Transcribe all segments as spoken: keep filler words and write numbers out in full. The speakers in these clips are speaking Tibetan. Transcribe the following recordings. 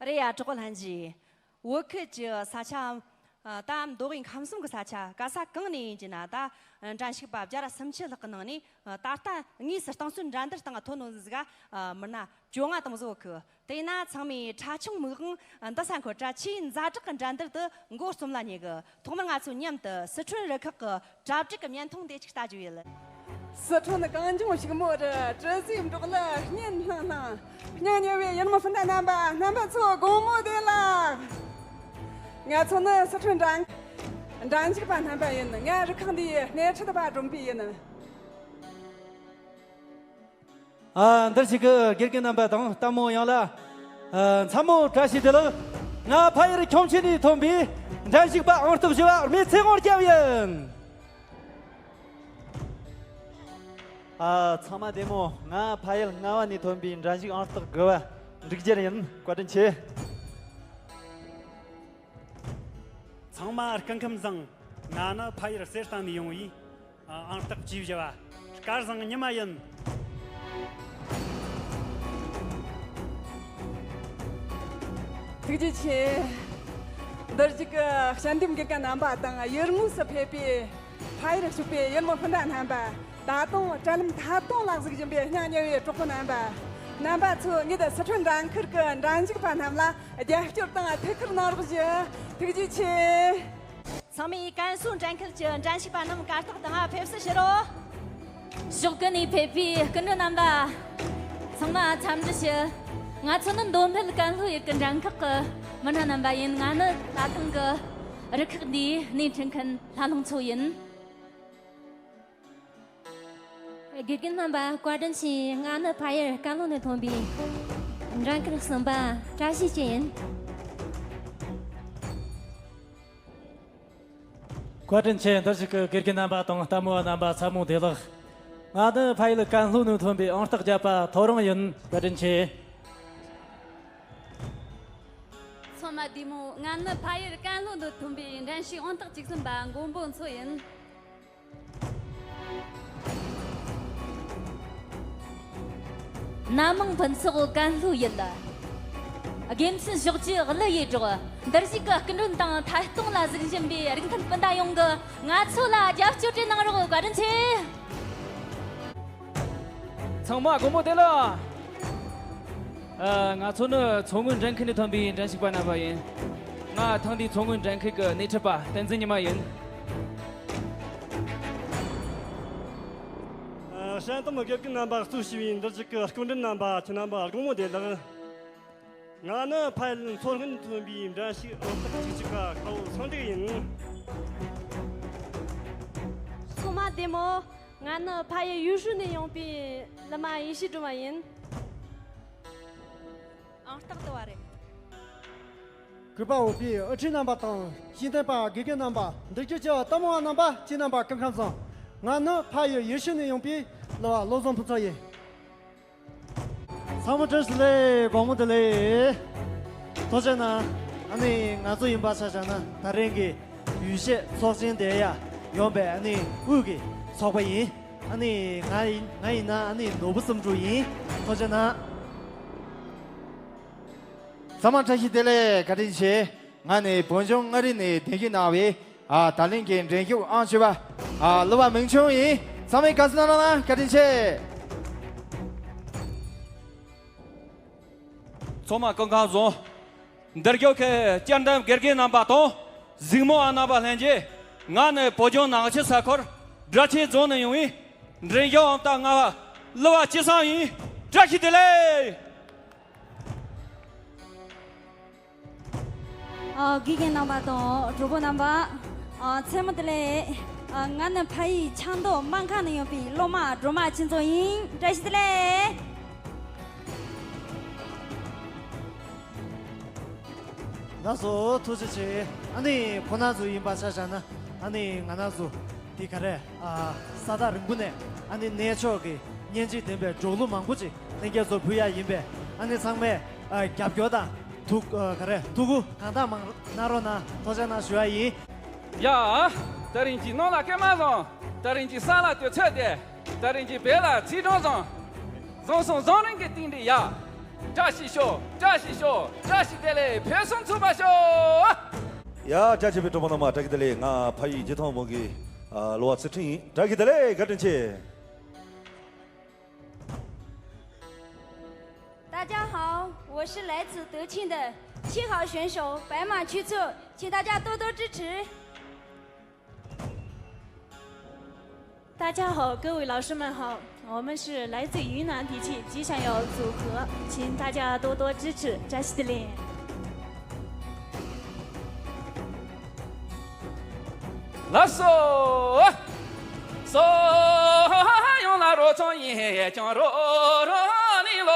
རེད་ཡ། གྲོགས་པོ་ལྷན་རྒྱས། བོད་ཁུལ་གྱི་ས་ཆ། ཨ། ད་མདོ་དབུས་ཁམས་གསུམ་གྱི་ས་ཆ་ག་ས་གང་ནས་ཡིན་གྱི་ན། ད་འགྲན་ཞུགས་པ་བརྒྱ་ར་སུམ་ཅུ་ལྷག་གི་ནང་ནས། ཨ། ད་ལྟ་དངོས་སུ་རྟིང་རྩོད་འགྲན་བསྡུར་སྟེང་ཐོན་ནོ་ཟིག་ག་ཨ། མི་སྣ་བཅོ་ལྔ་དང་བཟོ་གི། དེས་ན་ཚང་མས་ཁྲ་ཆུང་མིག་དབང་འདི་ས་འཁོར་དྲ་ཆེས་ཛ་དྲག་གི་འགྲན་བསྡུར་དུ་མགོ་རྩོམ་ལ་ཉེ་གི། ཐོག་མར་ང་ཚོས་མཉམ་དུ་སི་ཁྲོན་རུ་ཁག་གི་གྲ་སྒྲིག་གི་བརྙན་ཐུང་དེ་ཅིག་ལྟ་རྒྱུ་ཡིན། སི་ཁྲོན་གངས་ལྗོངས་ཕྱུག་མོ་རུ། དྲི་ཟའི་འབྲོག་ལ་སྙན་སྣང་སྣང་། སྙིང་ཉེ་བའི་ཡུལ་མི་སྤུན་ཟླ་རྣམ་པ། རྣམ་པ་ཚོ་དགོང་མོ་བདེ་ལེགས། ང་ཚོ་ནི་སི་ཁྲོན་འགྲན་འགྲན་ཞུགས་པ་རྣམ་པ་ཡིན། ང་རུ་ཁག་འདིའི་སྣེ་ཁྲིད་པ་སྒྲོམ་པའི་ཡིན། ཨ། འདིར་བཞུགས་ཀྱི་དགེ་རྒན་རྣམ་པ་དང་ལྟད་མོ་ཡོངས་ལ། ཨ། མཚན་མོ་བཀྲ་ཤིས་བདེ་ལེགས། ང་ཕ་ཡུལ་ཁྱུང་ཆེན་ནས་ཐོན་པའི་འགྲན་ཞུགས་པ་ཨང་རྟགས་བཞི་བ་རྨེ་ཚེ་དབང་སྐྱབས་ཡིན། ཨ། ཚང་མ་བདེ་མོ། ང་ཕ་ཡུལ་རྔ་བ་ནས་ཐོན་པའི་འགྲན་ཞུགས་ཨང་རྟགས་དགུ་བ་འབྲུག་རྒྱལ་ཡིན། བཀའ་དྲིན་ཆེ། ཚང་མ་སྐུ་ཁམས་བཟང་། ང་ནི་ཕ་ཡུལ་གསེར་ཐང་ནས་ཡོང་བའི་ཨང་རྟགས་བཅུ་བཞི་བ་སྐལ་བཟང་ཉི་མ་ཡིན། ཐུགས་རྗེ་ཆེ། འདིར་བཞུགས་ཀྱི་དཔྱད་འདེམས་དགེ་རྒན་རྣམ་པ་དང་ཡུལ་དངོས་སུ་ཕེབས་པའི་ཕ་ཡུལ་ཕྱུག་པའི་ཡུལ་མི་སྤུན་ཟླ་རྣམ་པ། ད་དུང་དྲ་ལམ་ཐད་གཏོང་ལ་གཟིགས་བཞིན་པའི་སྙིང་ཉེ་བའི་གྲོགས་པོ་རྣམ་པ། རྣམ་པ་ཚོ་ངེད་སི་ཁྲོན་འགྲན་ཁུལ་གྱི་འགྲན་ཞུགས་པ་རྣམས་ལ་རྒྱབ་སྐྱོར་དང་ཐུགས་ཁུར་གནང་རོགས་ཞུ། ཐུགས་རྗེ་ཆེ། ཚང་མས་ཀན་སུའུ་འགྲན་ཁུལ་གྱི་འགྲན་ཞུགས་པ་རྣམས་གར་སྟེགས་སྟེང་ཕེབས་བསུ་ཞུ་རོགས། ཕྱོགས་ཀུན་ནས་ཕེབས་པའི་སྐུ་མགྲོན་རྣམ་པ། ཚང་མ་འཚམས་འདྲི་ཞུ། ང་ཚོ་ནི་མདོ་སྨད་ཀན་ལྷོ་ཡུལ་གྱི་འགྲན་ཁག་གི་མི་སྣ་རྣམ་པ་ཡིན། ང་ནི་ད་ཐེངས་ཀྱི་རུ་ཁག་འདིའི་སྣེ་ཁྲིད་མཁན་ལྷ་ལུང་མཚོ་ཡིན། དགེ་རྒན་རྣམ་པ་བཀའ་དྲིན་ཆེ། ང་ནི་ཕ་ཡུལ་ཀན་ལྷོ་ནས་ཐོན་པའི་འགྲན་ཁུལ་གསུམ་པ་བཀྲ་ཤིས་ཅན་ཡིན། བཀའ་དྲིན་ཆེ། འདིར་བཞུགས་ཀྱི་དགེ་རྒན་རྣམ་པ་དང་ལྟད་མོ་བ་རྣམ་པ་མཚན་མོ་བདེ་ལེགས། ང་ནི་ཕ་ཡུལ་ཀན་ལྷོ་ནས་ཐོན་པའི་ཨང་རྟགས་བརྒྱད་པ་ཐོ་རངས་ཡིན། བཀའ་དྲིན་ཆེ། ཚང་མ་བདེ་མོ། ང་ནི་ཕ་ཡུལ་ཀན་ལྷོ་ནས་ཐོན་པའི་འགྲན་ཞུགས་ཨང་རྟགས་བཅུ་གསུམ་པ་མགོན་པོ་མཚོ་ཡིན། སྣ་མང་ཕུན་ཚོགས་ཀན་ལྷོའི་ཡུལ། དགེ་མཚན་ཕྱོགས་བཅུའི་གླུ་ཡིས་སྒྲོག་འདིར་བཞུགས་ཀྱི་སྐུ་མགྲོན་དང་ཐད་གཏོང་ལ་གཟིགས་བཞིན་པའི་རིགས་མཐུན་སྤུན་ཟླ་ཡོངས་ཀྱིས་ང་ཚོ་ལ་རྒྱབ་སྐྱོར་བྱེད་གནང་རོགས། བཀའ་དྲིན་ཆེ། ཚང་མ་དགོང་མོ་བདེ་ལེགས། ཨ། ང་ཚོ་ནི་མཚོ་སྔོན་འགྲན་ཁུལ་ནས་ཐོན་པའི་འགྲན་ཞུགས་པ་རྣམ་པ་ཡིན། ང་ཐེངས་འདིའི་མཚོ་སྔོན་འགྲན་ཁུལ་གྱི་སྣེ་ཁྲིད་པ་བསྟན་འཛིན་ཉི་མ་ཡིན། ཨ། དཔྱད་འདེམས་དགེ་རྒན་རྣམ་པ་གཙོས་བྱས་པའི་འདིར་བཞུགས་ཀྱི་སྐུ་མགྲོན་རྣམ་པ། ཁྱེད་རྣམ་པ་དགོང་མོ་བདེ་ལེགས། ང་ནི་ཕ་ཡུལ་མཚོ་སྔོན་ནས་ཐོན་པའི་འགྲན་ཞུགས་ཨང་རྟགས་བཅུ་གཅིག་པ་ཁ་བོ་སངས་སྒྲོན་ཡིན། ཚང་མ་བདེ་མོ། ང་ནི་ཕ་ཡུལ་ཡུས་ཧྲུའུ་ནས་ཡོང་པའི་གླུ་མ་ཡེ་ཤེས་སྒྲོལ་མ་ཡིན། ཨང་རྟགས་དུ་བ་རེད། གུས་པ་འོས་པའི་དབུ་ཁྲིད་རྣམ་པ་དང་། དཔྱད་འདེམས་པ་དགེ་རྒན་རྣམ་པ། འདིར་བཞུགས་ཀྱི་ལྟད་མོ་བ་རྣམ་པ། ཁྱེད་རྣམ་པ་སྐུ་ཁམས་བཟང་། ང་ནི་ཕ་ཡུལ་ཡུས་ཧྲུའུ་ནས་ཡོང་པའི་གླུ་བ་བློ་བཟང་ཕུན་ཚོགས་ཡིན། ཚང་མ་བཀྲ་ཤིས་བདེ་ལེགས། དགོང་མོ་བདེ་ལེགས། ཐུགས་རྗེ་གནང་། ཨ་ནི་ང་ཚོ་ཡིན་པ་ཆ་བཞག་ན་ད་རིང་གི་ཡུལ་གཞས་ཚོགས་ཆེན་དེ་ཡ་ཡོང་པའི་ཨ་ནི་དབུས་ཀྱི་ཚོགས་པ་ཡིན། ཨ་ནི་ང་ཡིན་ང་ཡིན་ན་ཨ་ནི་ནོར་བུ་བསམ་འགྲུབ་ཡིན། ཐུགས་རྗེ་གནང་། ཚང་མ་བཀྲ་ཤིས་བདེ་ལེགས། བཀའ་དྲིན་ཆེ། ང་ནི་བོད་ལྗོངས་མངའ་རིས་ནས་གདན་ཞུ་གནང་བའི། ཨ། ད་ལན་གྱི་འགྲན་ཞུགས་ཨང་བཅུ་བ། ཨ། གླུ་བ་མིང་ཆུང་ཡིན། ཚང་མས་དགའ་བསུ་གནང་རོགས་གནང་། བཀའ་དྲིན་ཆེ། ཚང་མ་སྐུ་ཁམས་བཟང་། འདིར་བཞུགས་ཀྱི་དཔྱད་འདེམས་དགེ་རྒན་རྣམ་པ་དང་གཟིགས་མོ་བ་རྣམ་པ་ལྷན་རྒྱས། ང་ནི་བོད་ལྗོངས་ནག་ཆུ་ས་ཁུལ་སྦྲ་ཆེན་རྫོང་ནས་ཡོང་བའི་འགྲན་ཞུགས་ཨང་རྟགས་ལྔ་བ་གླུ་བ་སྐྱིད་སངས་ཡིན། བཀྲ་ཤིས་བདེ་ལེགས། ཨ། དགེ་རྒན་རྣམ་པ་དང་གྲོགས་པོ་རྣམ་པ། ཨ། མཚན་མོ་བདེ་ལེགས། ཨ། ང་ནི་ཕ་ཡུལ་ཆབ་མདོ་སྨར་ཁམས་ནས་ཡོང་པའི་སློབ་མ་སྒྲོལ་མ་ཆོས་མཚོ་ཡིན། བཀྲ་ཤིས་བདེ་ལེགས། ལགས་སོ། ཐུགས་རྗེ་ཆེ། ཨ་ནི་ཁོང་རྣམ་ཚོ་ཡིན་པ་ཆ་བཞག་ན་ཨ་ནི་ང་རྣམ་ཚོ་དེ་ག་རེ། ཨ། ས་ཐག་རིང་པོ་ནས་ཨ་ནི་གནས་མཆོག་གི་སྙན་འཇེབས་ལྡན་པའི་འབྲོག་གླུ་མང་པོ་ཅིག་ལྷན་རྒྱས་ཚོར་ཕུལ་ཡ་ཡིན་པས། ཨ་ནི་ཚང་མས། ཨ། རྒྱབ་སྐྱོར་དང་ཐུགས། ཨ། ག་རེ། ཐུགས་ཁུར་གང་དག་མང་གནང་རོགས་གནང་། ཐུགས་རྗེ་གནང་ཞུ་ཡ་ཡིན། ཡ། ད་རིང་གི་ནང་ལ་སྐད་མ་བཟང་། ད་རིང་གི་ས་ལ་དུས་ཚོད་དེ། ད་རིང་གི་བོད་ལ་ཚིག་གྲོང་བཟང་། བཟང་སོང་བཟང་རིང་གི་སྟེང་འདི་ཡ། བཀྲ་ཤིས་ཤོག་བཀྲ་ཤིས་ཤོག་བཀྲ་ཤིས་བདེ་ལེགས། ཕུན་སུམ་ཚོགས་པ་ཤོག་ཡ། བཀྲ་ཤིས་པའི་གྲོགས་པོ་རྣམས། བཀྲ་ཤིས་བདེ་ལེགས། ང་ཕ་ཡུལ་རྒྱལ་ཐང་སྨོན་གྱི་གླུ་བ་ཚུལ་ཁྲིམས་ཡིན། བཀྲ་ཤིས་བདེ་ལེགས། བཀའ་དྲིན་ཆེ། 大家好，我是来自德清的七号选手白马区策，请大家多多支持。大家好，各位老师们好，我们是来自云南地区吉祥瑶组合，请大家多多支持，扎西德林。 ལགས་སོ། སོ། ཡོང་ལ་རོ་ཚོང་ཡིན་ཀྱང་རོ་རོ་ནི་ལོ།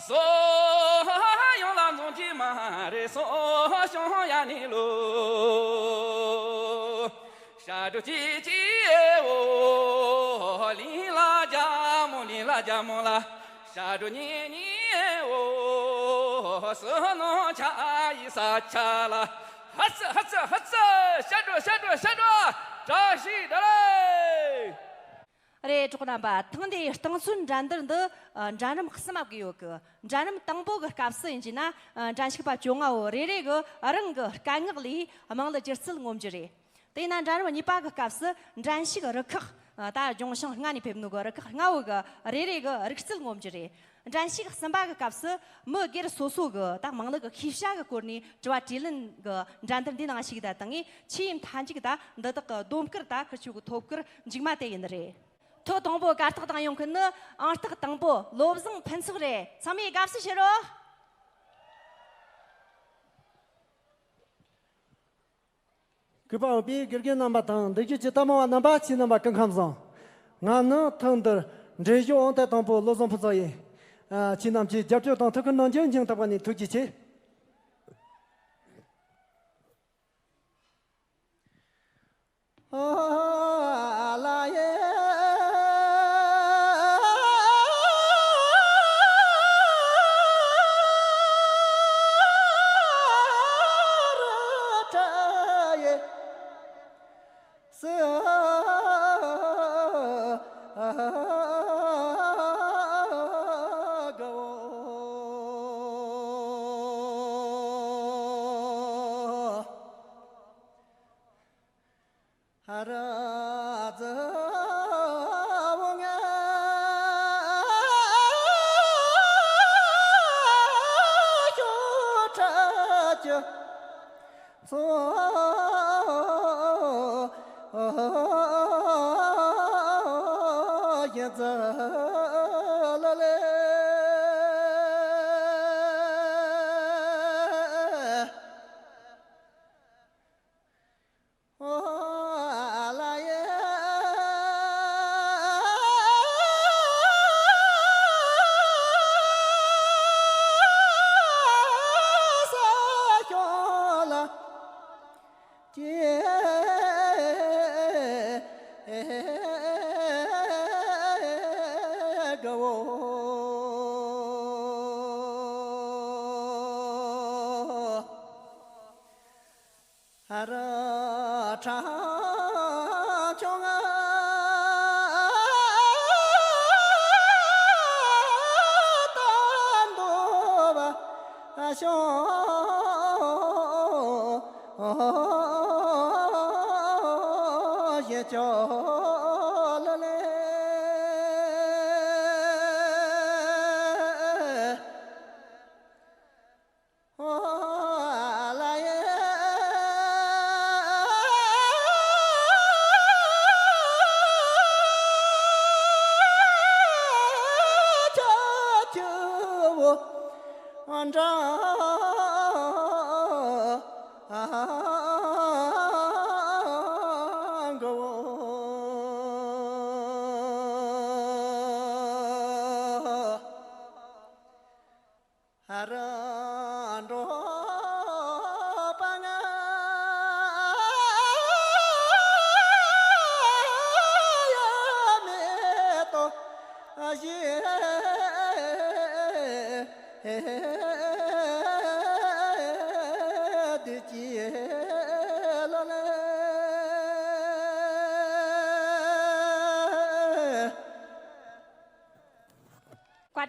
སོ། ཡོང་ལ་འཛོམས་ཀྱི་མ་རེད་སོ་ཤོང་ཡ་ནི་ལོ། ཤ་དྲུ་ཅི་ཅི་ཨེ་འོ། ལིང་ལ་རྒྱ་མོ་ལིང་ལ་རྒྱ་མོ་ལ། ཤ་དྲུ་ཉི་ཉི་ཨེ་འོ། སུ་ནོ་ཆ་ཡི་ས་ཆ་ལ། ཧ་ཙི་ཧ་ཙི་ཧ་ཙི། ཤ་དྲུ་ཤ་དྲུ་ཤ་དྲུ། བཀྲ་ཤིས་བདེ་ལེགས། རེད། གྲོགས་རྣམ་པ། ཐེངས་འདིའི་རྟིང་རྩོད་འགྲན་བསྡུར་འདི་ཨ་འགྲན་རིམ་གསུམ་མ་བགོས་ཡོད་གི། འགྲན་རིམ་དང་པོ་གི་སྐབས་སུ་ཡིན་གྱི་ན་ཨ་འགྲན་ཞུགས་པ་བཅོ་ལྔ་བོ་རེ་རེ་གི་རང་གི་སྐད་ངག་ལས་དམངས་གླུ་སྒྱུ་རྩལ་ངོམ་རྒྱུ་རེད། དེས་ན་འགྲན་རིམ་གཉིས་པ་གི་སྐབས་སུ་འགྲན་ཞུགས་རུ་ཁག་ཨ་ད་ལྗོངས་ཞིང་ལྔ་ནས་ཕེབས་ནོ་གི་རུ་ཁག་ལྔ་བོ་གི་རེ་རེ་གི་རིག་རྩལ་ངོམ་རྒྱུ་རེད། འགྲན་ཞུགས་གསུམ་པ་གི་སྐབས་སུ་མི་སྒེར་སོ་སོ་གི་ད་དམངས་གླུ་གི་ཤེས་བྱ་གི་སྐོར་ནས་དྲི་བ་དྲིས་ལན་གི་འགྲན་བསྡུར་འདི་ནང་ཞུགས་ད་བཏང་ངས་ཆེས་མཐའ་མཇུག་ད་འདི་དག་གི་སྡོམ་དཀར་ད་ཁུར་ཆོ་གི་ཐོབ་སྐར་མཇུག་མ་དེ་ཡིན་ནི་རེད། ཐོ་དང་པོ་གར་སྟེགས་སྟེང་ཡོང་མཁན་ནི་ཨང་རྟགས་དང་པོ་བློ་བཟང་ཕུན་ཚོགས་རེད། ཚང་མས་དགའ་བསུ་ཞུ་རོགས། གུས་པ་འོས་པའི་དགེ་རྒན་རྣམ་པ་དང་འདིར་བཞུགས་ཀྱི་ལྟད་མོ་བ་རྣམ་པ། ཁྱེད་རྣམ་པ་སྐུ་ཁམས་བཟང་། ང་ནི་ཐེངས་འདིར་འགྲན་ཞུགས་ཨང་རྟགས་དང་པོ་བློ་བཟང་ཕུན་ཚོགས་ཡིན། ཨ། ཁྱེད་རྣམས་ཀྱིས་རྒྱབ་སྐྱོར་དང་ཐུགས་ཁུར་གནང་རྒྱུ་སྙིང་ཐག་པ་ནས་ཐུགས་རྗེ་ཆེ།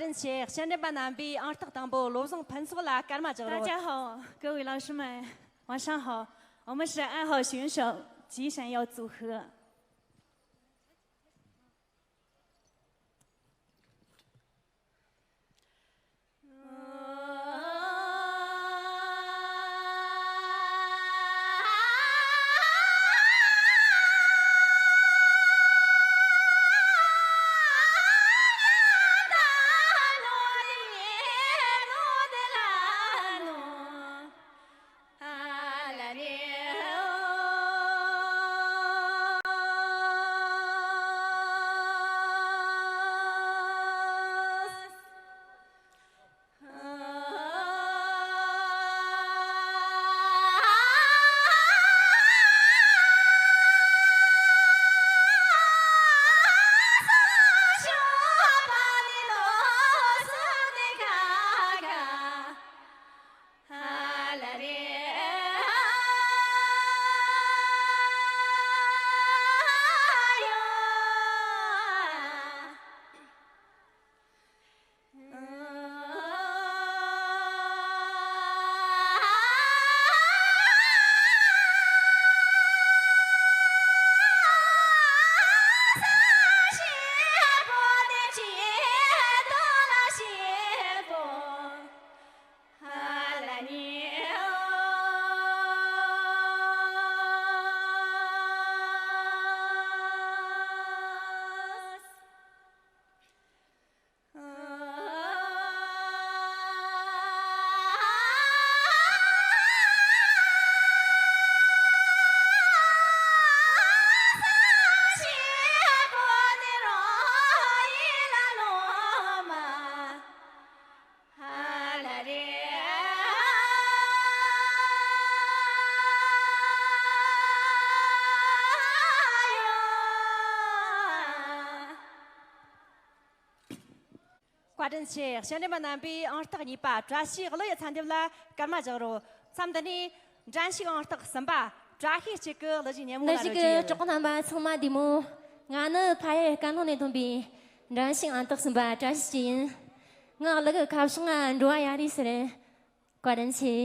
བཀའ་དྲིན་ཆེ། དཔྱད་འདེམས་པ་རྣམ་པས་ཨང་རྟགས་དང་པོ་བློ་བཟང་ཕུན་ཚོགས་ལ་སྐར་མ་རྒྱག་རོགས། 大家好，各位老师们，晚上好。我们是爱好选手吉闪耀组合。 བཀའ་དྲིན་ཆེ། དཔྱད་འདེམས་པ་རྣམ་པས་ཨང་རྟགས་གཉིས་པ་བཀྲ་ཤིས་གླུ་ཡི་མཚན་འདེབས་ལ་སྐར་མ་རྒྱག་རོགས། མཚམས་འདི་ནས་འགྲན་ཞུགས་ཨང་རྟགས་གསུམ་པ་བཀྲ་ཤིས་གཅིག་གི་གླུ་གཞས་ཉིན་མོ་ལ་གླུ་གཞས་ཀྱི་གྲོགས་པོ་རྣམ་པ་ཚང་མ་བདེ་མོ། ང་ནི་ཕ་ཡུལ་ཀན་ལྷོ་ནས་ཐོན་པའི་འགྲན་ཞུགས་ཨང་རྟགས་གསུམ་པ་བཀྲ་ཤིས་གཅིག་ཡིན། ངའི་གླུ་གི་ཁ་བྱང་ང་འགྲོ་བ་ཡ་རེད་ཟེར། བཀའ་དྲིན་ཆེ།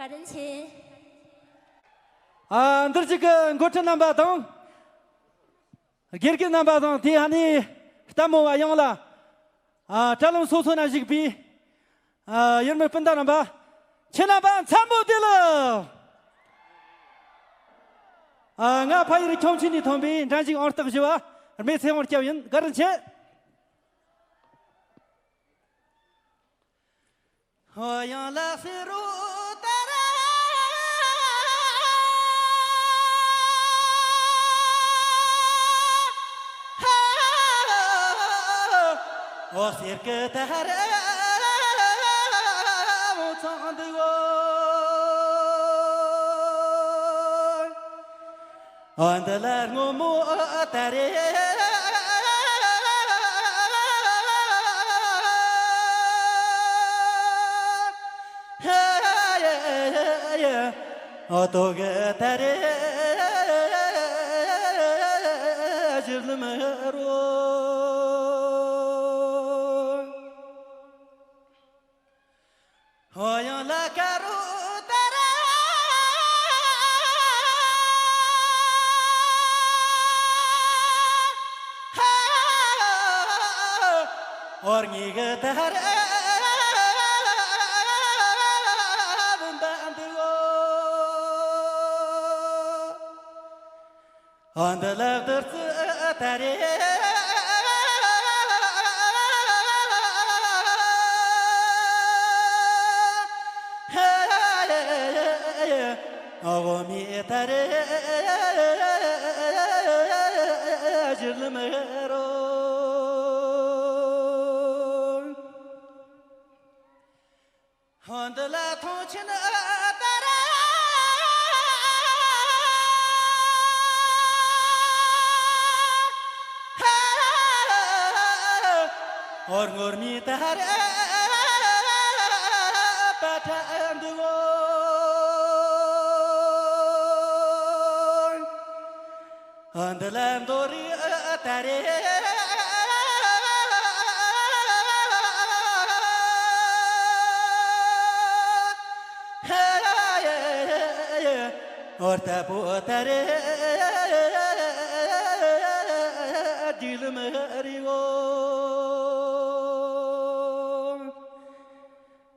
བཀའ་དྲིན་ཆེ། ཨ། འདིར་བཞུགས་ཀྱི་འགོ་ཁྲིད་རྣམ་པ་དང་། དགེ་རྒན་རྣམ་པ་དང་དེ་ཧ་ནི་ལྟད་མོ་བ་ཡོངས་ལ། ཨ། དྲ་ལམ་སོ་སོ་ན་བཞུགས་པའི། ཨ། ཡུལ་མི་སྤུན་ཟླ་རྣམ་པ། ཁྱེད་རྣམ་པ་མཚན་མོ་བདེ་ལེགས། ཨ། ང་ཕ་ཡུལ་ཁྱུང་ཆེན་ནས་ཐོན་པའི་འགྲན་ཞུགས་ཨང་རྟགས་བཞི་བ་རྨེ་ཚེ་དབང་སྐྱབས་ཡིན། བཀའ་དྲིན་ཆེ། ཧོ། ཡང་ལ་སི་རུ་ཏ་ར། ཧོ། སེར་ཀི་ཏ་ར་མོ་ཚང་འདུག་གོ། འོ་འདི་ལ་སྔོན་མོ་ད་རེ། འོ་དོ་གི་ད་རེ། ཞིབ་ལམ་རོ། ཧོ། ཡང་ལ་ཀ་རུ་ཏ་ར། ཧོར་ངེས་གི་ཏ་ར་བུམ་པ་འདུག་གོ། འོ་འདི་ལ་བདུད་རྩི་ད་རེ། འོ་མི་ད་རེ། ཞིབ་ལམ་རོ། འོ་འདི་ལ་ཐང་ཆེན་ཏ་ར། ཧོར་ངོར་མི་ཏ་ར་པ་ཏྲ་འདུག་གོ། འདི་ལ་མདོ་རི་ཨ་ད་རེ། འོ་ལྟ་བུ་ད་རེ། རྒྱུད་ལམ་རི་བོ།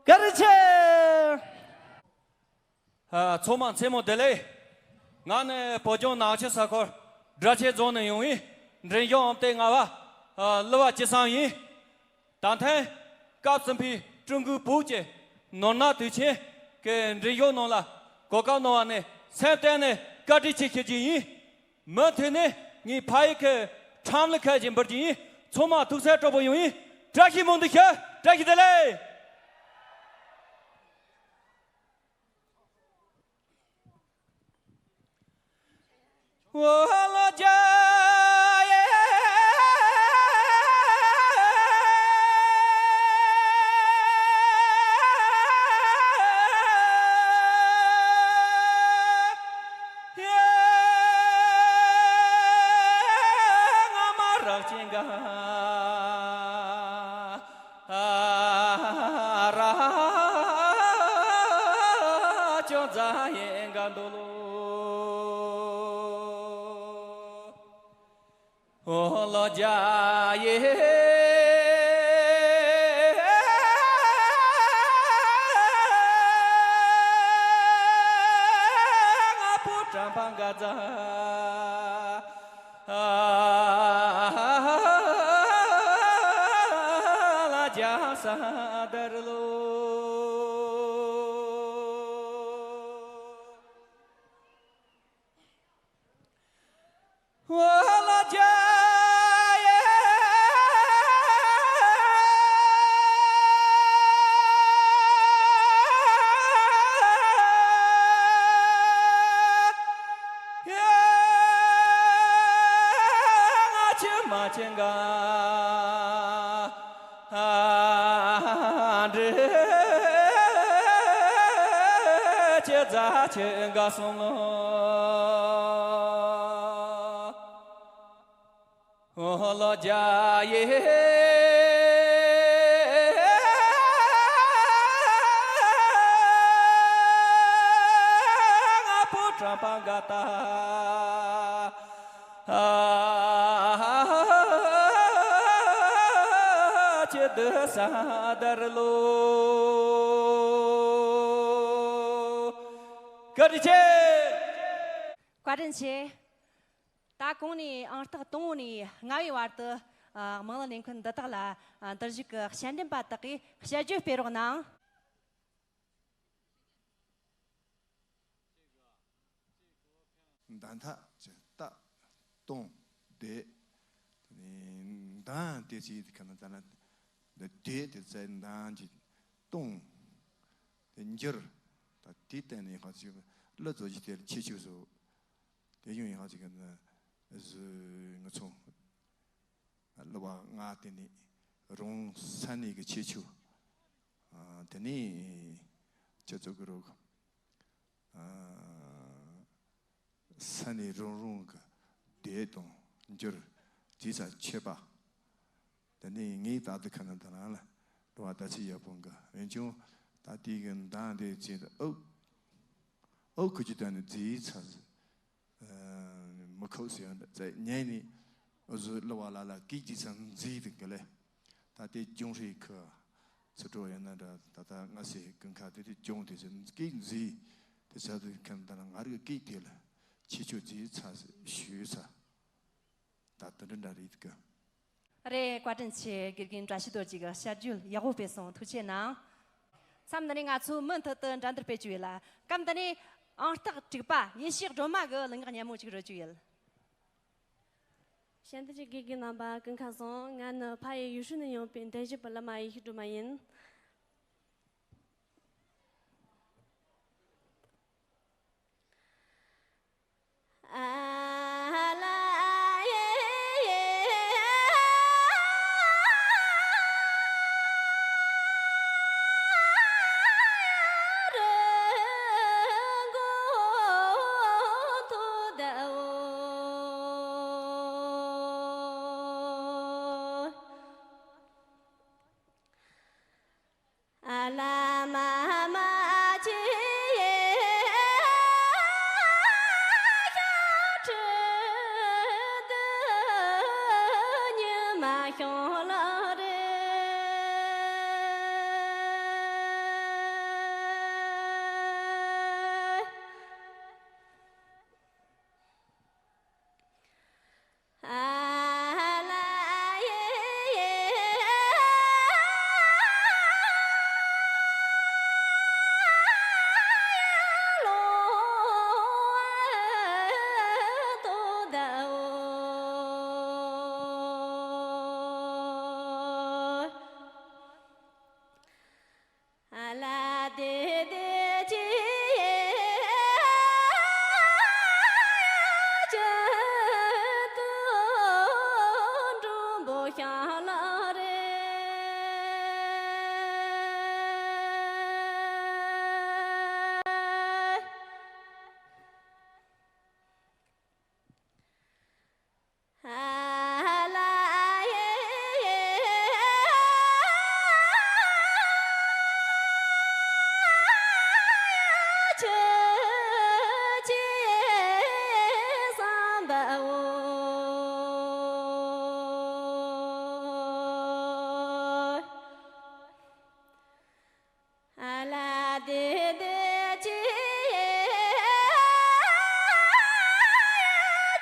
བཀའ་དྲིན་ཆེ། ཨ། ཚང་མ་མཚན་མོ་བདེ་ལེགས། ང་ནི་བོད་ལྗོངས་ནག་ཆུ་ས་ཁུལ་སྦྲ་ཆེན་རྫོང་ནས་ཡོང་བའི་འབྲིང་གཞུང་ཨམ་བདེ་ལྔ་པ་ཀླུ་པ་ཅི་བསམ་ཡིན། ད་ཐེངས་སྐབས་གསུམ་པའི་ཀྲུང་གོའི་བོད་ཀྱི་ནོར་གནག་དུས་ཆེན་གྱི་འབྲིང་གཞུང་ནང་ལ་གོ་སྐབས་གནང་བ་ནི་སེམས་གཏིང་ནས་བཀའ་དྲིན་ཆེ་ཞུ་རྒྱུ་ཡིན། མུ་མཐུད་ནས་ངས་ཕ་ཡུལ་གྱི་ཁྲོམ་ལ་ཁད་ཅིག་འབུལ་རྒྱུ་ཡིན། ཚང་མ་ཐུགས་སེམས་སྤྲོ་པོ་ཡོང་ཡིན། བཀྲ་ཤིས་སྨོན་འདུན་ཞུ། བཀྲ་ཤིས་བདེ་ལེགས། བཀའ་དྲིན་ཆེ། བཀའ་དྲིན་ཆེ། ད་གོང་ནས་ཨང་རྟགས་དང་པོ་ནས་ལྔ་བའི་བར་དུ། ཨ། དམངས་གླུ་ལེན་མཁན་འདི་དག་ལ། ཨ། འདིར་བཞུགས་ཀྱི་དཔྱད་འདེམས་པ་དག་གིས་དཔྱད་བརྗོད་སྤེལ་རོགས་གནང་། མདའ་འཐག་ཅེས་བཏགས། སྟོང་། བསྡད། དེ་ནས་མདའ་དེ་ཅིག་ག་ན་ད་ན་བསྡད་དེ་ཚེ་མདའ་གྱི་སྟོང་། དེ་འགྱུར། ད་དེའི་སྟེང་ནས་ཁ་ཅིག་གླུ་བཙོག་གི་དེར་ཁྱད་ཆོས་སོ། དེ་ཡང་ཡང་ཅིག་གི་ནི་གཟུ་ངུ་ཚོ། གླུ་བ་ལྔ་དེ་ནི་རང་ས་གནས་ཀྱི་ཁྱད་ཆོས། ཨ། དེ་ནི་ཁྱེད་ཚོ་གི་རོགས། ཨ། ས་གནས་རང་རང་གི་བསྡད་དང་འགྱུར་དེ་ས་ཁྱད་པ། དེ་ནས་ངའི་ད་དུ་ཁ་ན་ད་རང་ལ་འགྲོ་བ་ད་ཆི་ཡག་པོ་འགའ་འོན་ཀྱང་ད་དེ་གི་མདང་དེ་བྱེད་དུ་ཨུ་ཨུ་ཁུ་ཅི་ད་ནི་རྫིས་ཚ་མི་ཁོག་ཟེར་ཡང་འདྲ་ཉན་ནི་ཨུ་ཟུ་ལ་བ་ལ་ལ་ཀི་ཅི་ཚ་རྫིས་དུ་གི་ལེ། ད་དེ་ཅུང་ཧྲི་ཁུ་ཚུ་འགྲོ་ཡང་ན་འདྲ་ད་ད་ང་སེ་ཀུན་ཁ་དེ་དེ་ཅུང་དེ་ཚ་ཀི་རྫིས་དེ་ཚ་དུ་ཁ་ན་ད་ང་རི་ཀི་དེ་ལ་ཁྱི་ཆུ་རྫིས་ཚ་ཞུས་ཚ། ད་དུ་འདྲ་འདྲ་རེད་གི། རེད། བཀའ་དྲིན་ཆེ། དགེ་རྒན་བཀྲ་ཤིས་རྡོ་རྗེ་གིས་དཔྱད་བརྗོད་ཡག་པོ་སྤེལ་སོང་། ཐུགས་རྗེ་གནང་། མཚམས་འདི་ནས་ང་ཚོ་མུ་མཐུད་དུ་འགྲན་བསྡུར་སྤེལ་རྒྱུ་ཡིན་ལ། སྐབས་འདི་ནས་ཨང་རྟགས་དྲུག་པ་ཡེ་ཤེས་སྒྲོལ་མ་གིས་གླུ་ངག་སྙན་མོ་ཅིག་རོལ་རྒྱུ་ཡིན། དཔྱད་འདེམས་ཀྱི་དགེ་རྒན་རྣམ་པ་ཀུན་ཁ་སོང་། ང་ནི་ཕ་ཡུལ་ཡུལ་ཤུལ་ནས་ཡོང་པའི་འདན་ཞུ་བུ་གླུ་མ་ཡེ་ཤེས་སྒྲོལ་མ་ཡིན།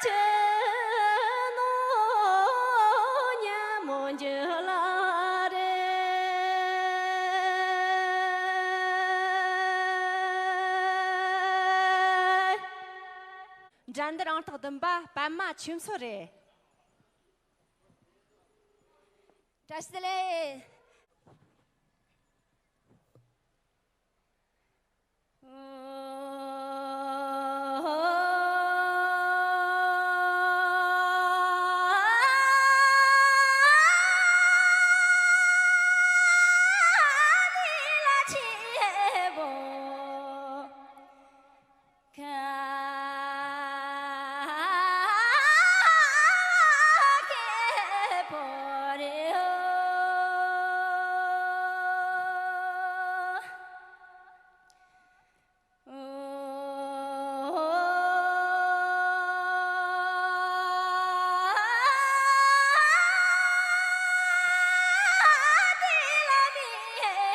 ཆེ་ནོ་ཉ་མོ་འཇུ་ལ་རེ། འགྲན་བསྡུར་ཨང་རྟགས་བདུན་པ་པད་མ་ཆོས་མཚོ་རེད། བཀྲ་ཤིས་བདེ་ལེགས།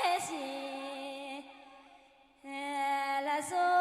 བཀྲ་ཤིས་བདེ་ལེགས།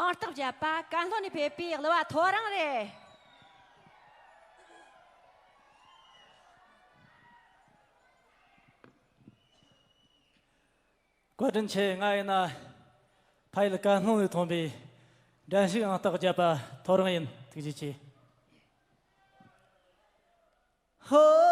ཨང་རྟགས་བརྒྱད་པ་ཀན་ལྷོ་ནས་ཕེབས་པའི་གླུ་བ་ཐོ་རངས་རེད། བཀའ་དྲིན་ཆེ། ང་ཡིན་ན་ཕ་ཡུལ་ཀན་ལྷོ་ནས་ཐོན་པའི་འགྲན་ཞུགས་ཨང་རྟགས་བརྒྱད་པ་ཐོ་རངས་ཡིན། ཐུགས་རྗེ་ཆེ། ཧོ།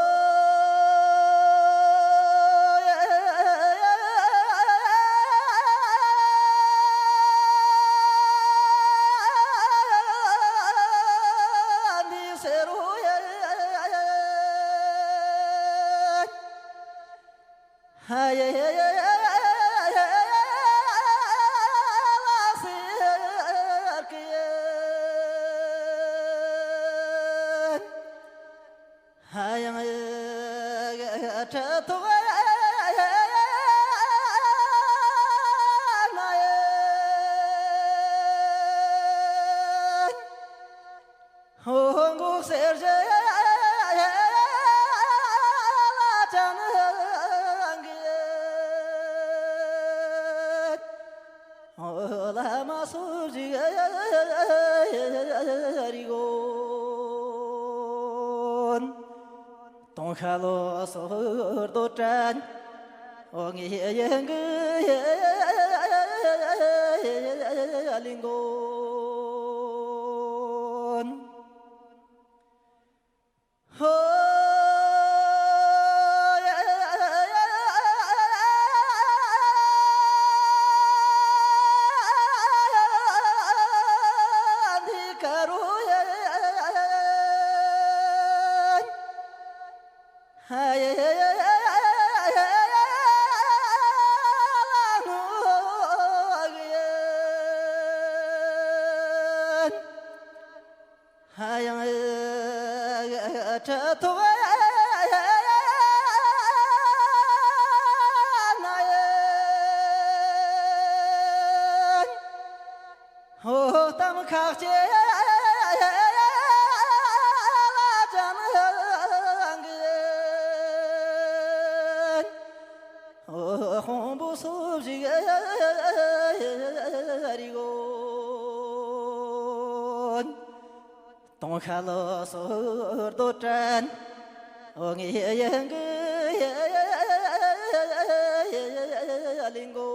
ཁ་ལོ་སོར་དོ་དྲན། འོ་ངའི་ཡང་གི་ལིང་གོ།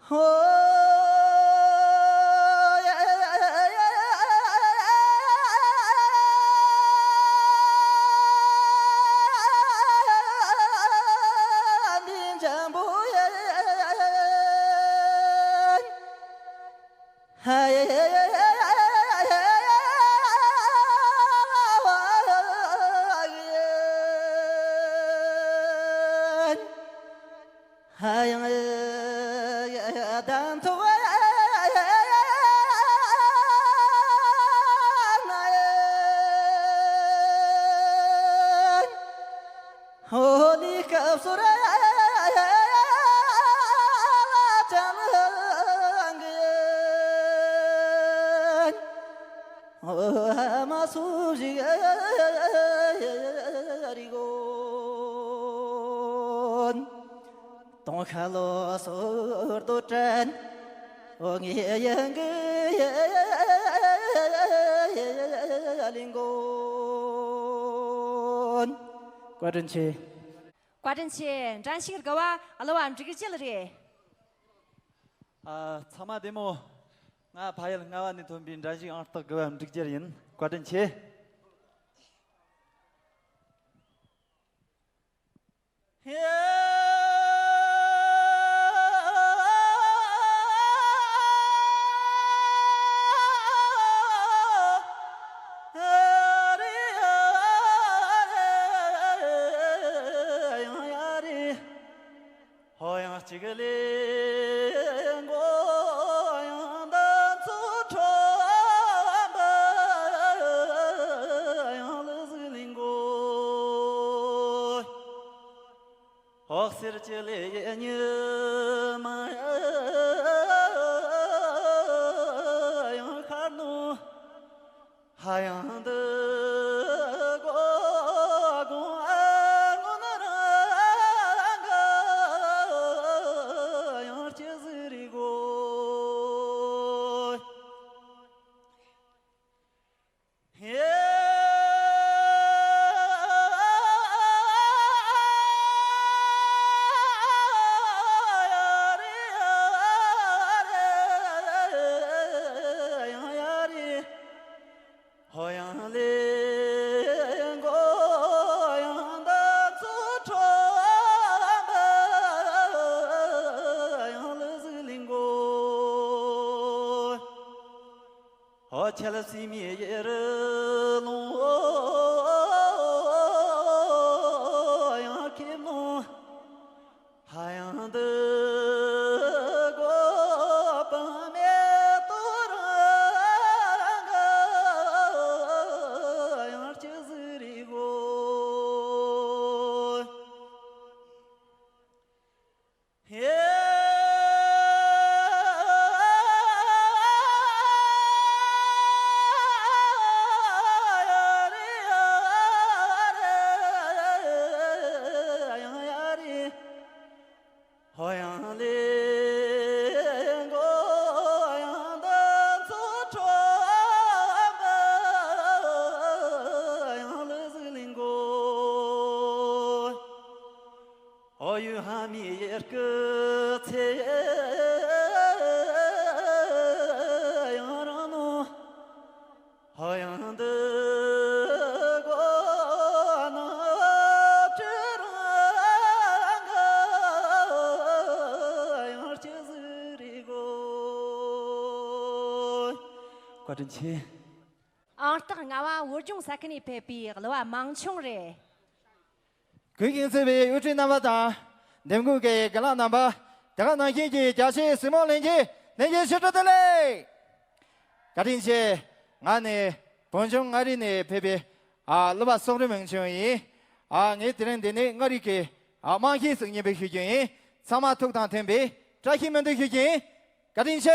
ཧོ། ཧ་ཡང་ཡ་དམ་ཐོག་ན་ཧོ་ལི་སྐབས་སུ་ར་ཅང་གི་ཨ་མ་སུ་ཞིག་རི་གོན། དོང་ཁ་ལོ་སོར་དོ་དྲན། འོ་ངའི་ཡང་གི་ལིང་གོན། བཀའ་དྲིན་ཆེ། བཀའ་དྲིན་ཆེ། འགྲན་ཞུགས་དགུ་བ་གླུ་བ་འབྲུག་རྒྱལ་རེད། ཨ། ཚང་མ་བདེ་མོ། ང་ཕ་ཡུལ་རྔ་བ་ནས་ཐོན་པའི་འགྲན་ཞུགས་ཨང་རྟགས་དགུ་བ་འབྲུག་རྒྱལ་ཡིན། བཀའ་དྲིན་ཆེ། ཧོ་ཡང་གཅིག་ལས་མགོ་ཡང་འདམ་ཚུགས་ཁྲོམ་པ་ཡང་ལུ་ཟིག་ལིང་གོ། འོག་སེར་གྱི་ལས་ཉི་མ་ཡང་ཤར་ནོ། ཧ་ཡང་འདི་གོ་གོང་ཨ་ངོ་ན་རང་ག་ཡང་སྐྱེ་ཟི་རི་གོ། ཧེ། ཧོ་ཡང་ལེ་མགོ་ཡང་འདམ་ཚུགས་ཁྲོམ་པ་ཡང་ལེ་ཟིག་ལིང་གོ། ཧོ་ཁྱེད་ལ་སྲིད་མི་ཡེ་རི་ལུང་ཡང་ཁེབས་ནོ། ཧ་ཡང་འདི་གོ་པ་མེ་ཏོ་རང་ག་ཡང་སྐྱེ་ཟི་རི་གོ། ཧེ། ཧོ་ཡང་ལེ་མགོ་ཡང་འདམ་ཚུགས་ཁྲོམ་པ་ཡང་ལེ་ཟིག་ལིང་གོ། ཨོ་ཡུ་ཧ་མི་ཡེར་ཀི་ཚེ་ཡང་རང་ནོ། ཧོ་ཡང་འདི་གོ་ན་ཅི་རང་ག་ཡང་སྐྱེ་ཟི་རི་གོ། བཀའ་དྲིན་ཆེ། ཨང་རྟགས་ལྔ་བ་བོད་ལྗོངས་ས་ཁུལ་ནས་ཕེབས་པའི་གླུ་བ་མང་ཆུང་རེད། གུས་ཀྱང་གཙོས་པའི་དབུ་ཁྲིད་རྣམ་པ་དང་། འདེམས་བསྐོ་གི་རྒན་ལགས་རྣམ་པ། དེ་ག་ནང་བཞིན་གྱི་རྒྱ་ཆེའི་གཟིགས་མོ་ལྷན་རྒྱས་ལྷན་རྒྱས་ཕྱི་དྲོ་བདེ་ལེགས། བཀའ་དྲིན་ཆེ། ང་ནི་བོད་ལྗོངས་མངའ་རིས་ནས་ཕེབས་པའི་ཨ་གླུ་བ་སོག་རི་མང་ཆུང་ཡིན། ཨ་ངས་དེ་རིང་འདི་ནས་མངའ་རིས་ཀྱི་ཨ་རྨང་གཞིའི་གཟུགས་བརྙན་པོ་ཞུ་རྒྱུ་ཡིན། ཚང་མ་ཐུགས་དང་མཐུན་པའི་བཀྲ་ཤིས་སྨོན་འདུན་ཞུ་རྒྱུ་ཡིན། བཀའ་དྲིན་ཆེ།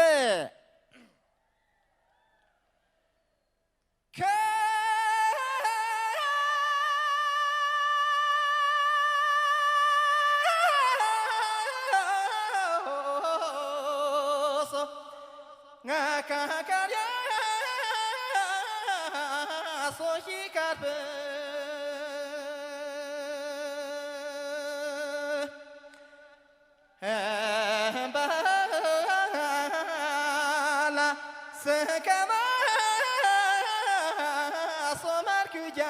ཀ་ཀ་ར་སོ་ཤི་ཀར་པེ། ཧེ་བ་ལ་སེ་ཀ་མ་སོ་མར་ཀུ་ཇ།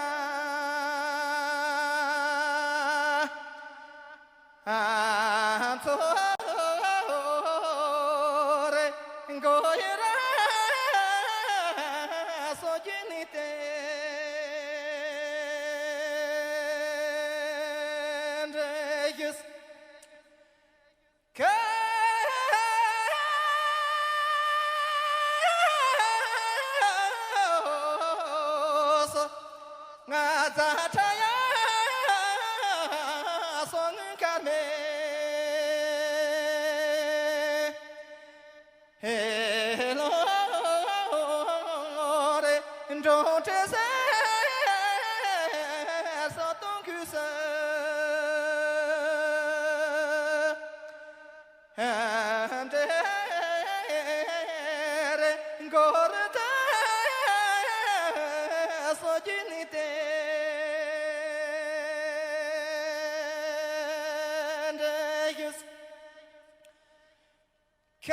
ཨ་ཚོ་རེ་མགོ་ཡི་ར་སོ་རྒྱུ་ནི་ཏེ་འདྲ་ཡུས། ཁ་སོ་ང་ཛ་ཁྲ་ཡ་སོ་ནུ་ཀར་མེ། ཧེ་ལོ་རེ་འགྲོ་འདྲེ་སེ་སོ་སྟོང་ཁུ་སེ། ཧེ་འདྲེ་རེ་འགོ་རེ་ད་སོ་རྒྱུ་ནི་ཏེ་འདྲ་ཡུས། ཁ་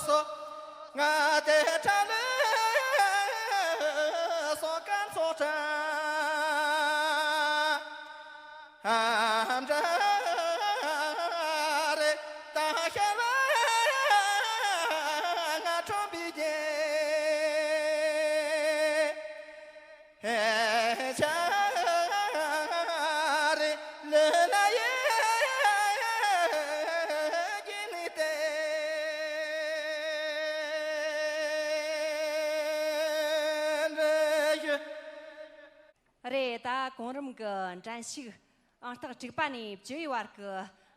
སོ་ང་དེ་ཁྲ་ལུ་སོ་ཀན་སོ་ཁྲ། ཨ་འདྲ་རེ་ད་ཤ་བ་ང་ཁྲོམ་པའི་རྒྱལ། ཧེ་ཤ་རེ་ལེ་ན་ཡེ་གི་ནི་ཏེ་འདྲ་ཡུ། རེད། ད་གོང་རིམ་གྱི་འགྲན་ཞུགས་ཨང་རྟགས་དྲུག་པ་ནས་བཅུ་བའི་བར་གྱི་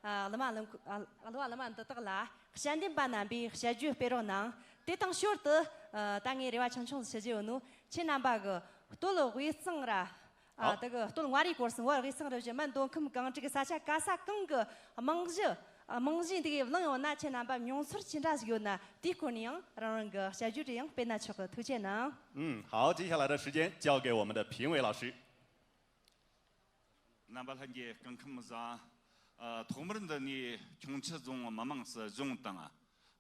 ཨ་གླུ་མ་གླུ་ཨ་གླུ་བ་གླུ་མ་འདི་དག་ལ་དཔྱད་འདེམས་པ་རྣམ་པས་དཔྱད་བརྗོད་སྤེལ་རོགས་གནང་། དེ་དང་ཞོར་དུ་ཨ་ད་ངས་རེ་བ་ཆུང་ཆུང་ཞུ་རྒྱུ་ཡོད་ནོ། ཁྱེད་རྣམ་པ་གི་སྟོད་དབུས་གཙང་ར་ཨ་ཨོ། དེ་གི་སྟོད་མངའ་རིས་སྐོར་སོང་བར་དབུས་གཙང་རུ་བཞི་མ་མདོ་ཁམས་གངས་ཀྲིག་ས་ཆ་ག་ས་གང་གི་རྨང་གཞི་རྨང་གཞི་འདི་གའི་བླངས་ཡོད་ན། ཁྱེད་རྣམ་པ་མྱོང་ཚོར་ཅི་འདྲ་ཞིག་ཡོད་ན། དེའི་སྐོར་ནས་ཡང་རང་རང་གི་དཔྱད་བརྗོད་རེ་ཡང་སྤེལ་ན་ཆོག་གི། ཐུགས་རྗེ་གནང་།嗯，好，接下来的时间交给我们的评委老师。 རྣམ་པ་ལྷན་རྒྱས་སྐུ་ཁམས་བཟང་། ཨ་ཐོག་མར་འདི་ནས་ཁྱུང་མཆུ་རྫོང་མི་དམངས་སྲིད་གཞུང་དང་།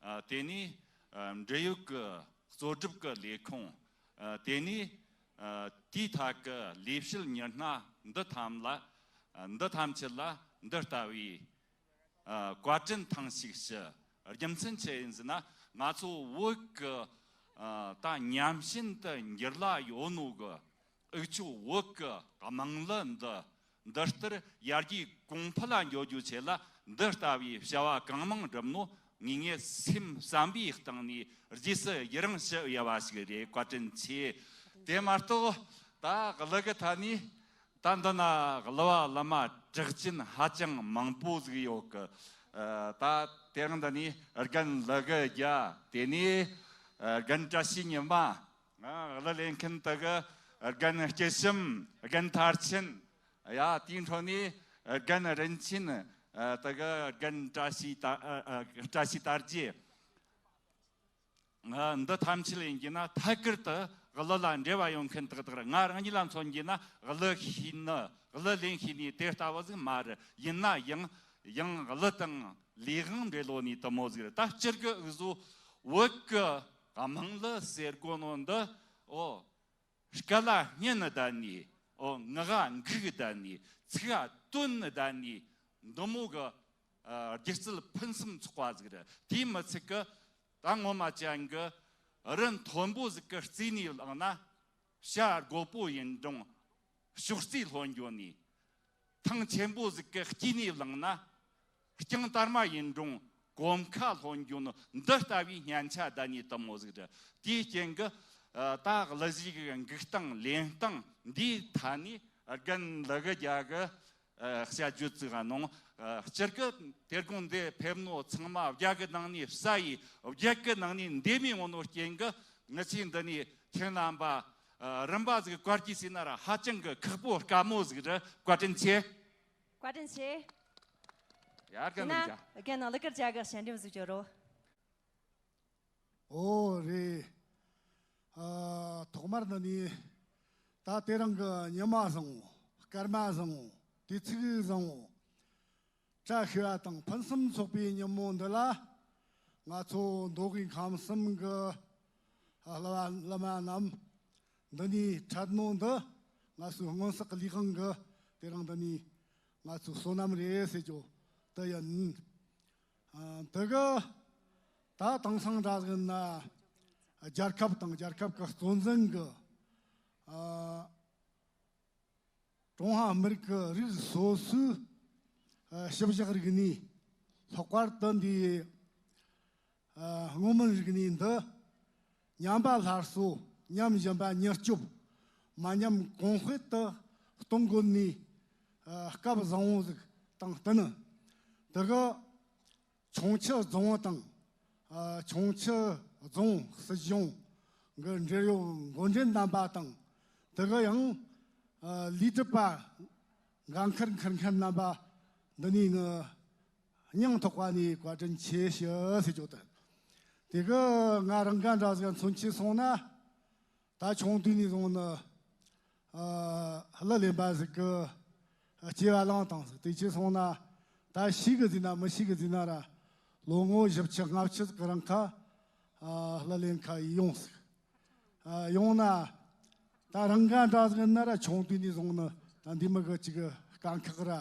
ཨ་དེ་ནས་ཨ་འབྲེལ་ཡོད་ཀྱི་གཙོ་སྒྲུབ་ཀྱི་ལས་ཁུངས། ཨ་དེ་ནས་ཨ་དེའི་ཐད་ཀྱི་ལས་བྱེད་མི་སྣ་འདི་ཐམས་ལ་ཨ་འདི་ཐམས་ཅད་ལ་འདི་ལྟ་བུའི་ཨ་བཀའ་དྲིན་ཐེངས་ཤིག་ཞུ། རྒྱུ་མཚན་ཆི་ཡིན་ཟེར་ན། ང་ཚོ་བོད་ཀྱི་ཨ་ད་ཉམས་ཞན་དུ་འགྱུར་ལ་ཡོད་ནོ་གི་འུ་ཆོ་བོད་ཀྱི་དམངས་གླུ་འདི་འདི་ལྟར་ཡར་རྒྱས་གོང་འཕེལ་ལ་འགྱོ་རྒྱུའི་ཆེད་ལ་འདི་ལྟ་བུའི་བྱ་བ་གང་མང་བསྒྲུབས་ནོ། ངེད་ངེད་སེམས་བསམ་པའི་གཏིང་ནས་རྗེས་སུ་ཡི་རང་ཞུ་ཡ་བ་ཞིག་རེད། བཀའ་དྲིན་ཆེ། དེ་མ་གཏོགས་ད་གླུ་གི་ཐད་ནས། ད་འདི་ན་གླུ་བ་གླུ་མ་གྲགས་ཅན་ཧ་ཅང་མང་པོ་ཟིག་ཡོད་གི། ཨ་ད་དེ་རིང་འདི་ནས་རྒན་ལི་གི་རྒྱ། དེ་ནས་ཨ་རྒན་བཀྲ་ཤིས་ཉི་མ། ཨ་གླུ་ལེན་མཁན་དེ་གི་རྒན་སྐྱིད་བཤམས། རྒན་མཐར་ཕྱིན། ཡ་དེའི་འཕྲོ་ནས་རྒན་རིན་ཆེན། ཨ་དེ་གི་རྒན་བཀྲ་ཤིས་ད་ཨ་ཨ་བཀྲ་ཤིས་དར་རྒྱས། ང་འདི་ཐམས་ཅད་ཡིན་གྱི་ན་ཐད་ཀར་དུ་གླུ་ལ་འབྲེལ་བ་ཡོད་མཁན་དག་དག་རེད། ང་རང་ཉིད་ལ་མཚོན་གྱི་ན་གླུ་ཤེས་ནི་གླུ་ལེན་ཤེས་ནི་དེ་ལྟ་བུ་ཟིག་མ་རེད། ཡིན་ན་ཡང་ཡང་གླུ་དང་ལས་དབང་འབྲེལ་ལོ་ནི་དུ་མོ་ཟིག་རེད། ད་སྤྱིར་གི་འུ་ཟོ་བོད་གི་དམངས་གླུ་ཟེར་གོ་ནོ་འདི། ཨོ། སྐད་ལ་སྙན་བསྡད་ནི། ཨོ། ངག་ག་འགུག་བསྡད་ནི། ཚིག་ག་དོན་བསྡད་ནི། འདི་མོ་གི་ཨ་སྒྱུ་རྩལ་ཕུན་སུམ་ཚོགས་པ་ཟིག་རེད། དེའི་མི་ཚད་གི་ད་ངོ་མ་ཅན་གི་རི་མཐོན་པོ་ཟིག་གི་རྩེ་ནས་བླངས་ན་བྱ་རྒོད་པོ་ཡིན་རུང་ཤོག་རྩེ་ལྷོད་འགྱོ་ནི། ཐང་ཆེན་པོ་ཟིག་གི་དཀྱིལ་ནས་བླངས་ན་རྐྱང་དར་མ་ཡིན་རུང་གོམ་ཁ་ལྷོད་འགྱོ་ནི། འདི་ལྟ་བུའི་སྙན་ཆ་བསྡད་ནི་དུ་མོ་ཟིག་རེད། དེའི་རྐྱེན་གི་ཨ་ད་གླུ་གཞས་གི་འགུག་སྟངས་ལེན་སྟངས་འདིའི་ཐད་ནས་རྒན་ལི་གི་རྒྱ་གི་ཨ་དཔྱད་བརྗོད་ཅིག་གནང་། ཨ་སྤྱིར་གི་དེ་དགོང་འདི་ཕེབས་ནོ་ཚང་མ་རྒྱ་གི་ནང་ནས་བསད་ཡི། རྒྱ་གི་ནང་ནས་འདེམས་ཡོང་ནོ་རྐྱེན་གི་ང་ཚོས་འདི་ནས་ཁྱེད་རྣམ་པ་ཨ་རིམ་པ་ཟིག་བཀར་གྱིས་ཟེར་ན་ར་ཧ་ཅང་གི་ཁག་པོ་དཀའ་མོ་ཟིག་རེད། བཀའ་དྲིན་ཆེ། བཀའ་དྲིན་ཆེ། ཡར་གན་ཡིན་ན་རྒན་ནང་ལི་ཀར་ཅག་གི་ཞལ་འདེབས་ཟིག་བརྗོད་རོགས། ཨོ་རེད། ཨ། ཐོག་མར་འདི་ནས་ད་དེ་རིང་གི་ཉི་མ་བཟང་བོ། སྐར་མ་བཟང་བོ། དུས་ཚིགས་བཟང་བོ། བཀྲ་ཤིས་པ་དང་ཕུན་སུམ་ཚོགས་པའི་ཉིན་མོ་འདི་ལ། ང་ཚོ་མདོ་དབུས་ཁམས་གསུམ་གྱི་བླ་མ་བླ་མ་རྣམས་འདི་ནས་འཕྲད་ནོ་འདི། ང་ཚོའི་སྔོན་བསགས་ལས་དབང་གིས་དེ་རིང་འདི་ནས་ང་ཚོའི་བསོད་ནམས་རེད་ཟེར་རྒྱུ་དེ་ཡིན། ཨ། དེ་གི་ད་དེང་སང་འདྲ་ཟིག་ན་རྒྱལ་ཁབ་དང་རྒྱལ་ཁབ་ཀྱི་གཙོ་འཛིན་གྱིས། ཨ། ཀྲུང་ཧྭ་མི་རིགས་ཀྱི་རིགས་སོ་སོའི། ཨ། ཞིབ་བཞག་རིག་གནས། ལྷག་པར་དུ་འདིའི། ཨ། སྔོ་སྨོན་རིག་གནས་འདི་ཉམས་པ་སླར་གསོ། ཉམས་བཞིན་པ་མྱུར་སྐྱོབ། མ་ཉམས་གོང་སྤེལ་དུ་གཏོང་དགོས་ནི། ཨ། སྐབས་བཟང་བོ་ཟིག་དང་བསྟུན། དེ་གི་ཁྱུང་མཆུ་རྫོང་དང་། ཨ། ཁྱུང་མཆུ་རྫོང་སྲིད་གཞུང་གི་འབྲེལ་ཡོད་འགོ་འདྲེན་རྣམ་པ་དང་། དེ་གི་ཡང་། ཨ། ལས་སྒྲུབ་པ་འགན་འཁུར་འཁུར་མཁན་རྣམ་པ་འདི་ནས་ངས་སྙིང་ཐག་པ་ནས་བཀའ་དྲིན་ཆེ་ཞུ་ཟེར་རྒྱུ་དང་། དེ་གི་ང་རང་ག་འདྲ་ཟིག་མཚོན་ཆེ་སོང་ན། ད་ཆུང་དུས་ནས་བཟུང་ནི། ཨ། གླུ་ལེན་པ་ཟིག་གི་སྐྱེ་བ་བླངས་བཏང་ཟིག་དེ་ཅི་སོང་ན། ད་ཤེས་གི་ཟིན་ན་མི་ཤེས་གི་ཟིན་ན་ར། ལོ་ངོ་བཞི་བཅུ་ལྔ་བཅུ་ཟིག་གི་རིང་ཁ། ཨ། གླུ་ལེན་ཁ་ཡོང་ཟིག་ཨ། ཡོང་ན། ད་རང་ག་འདྲ་ཟིག་ན་ར་ཆུང་དུས་ནས་བཟུང་ནི་ད་འདི་མོ་གི་ཅིག་དཀའ་ཁག་ར།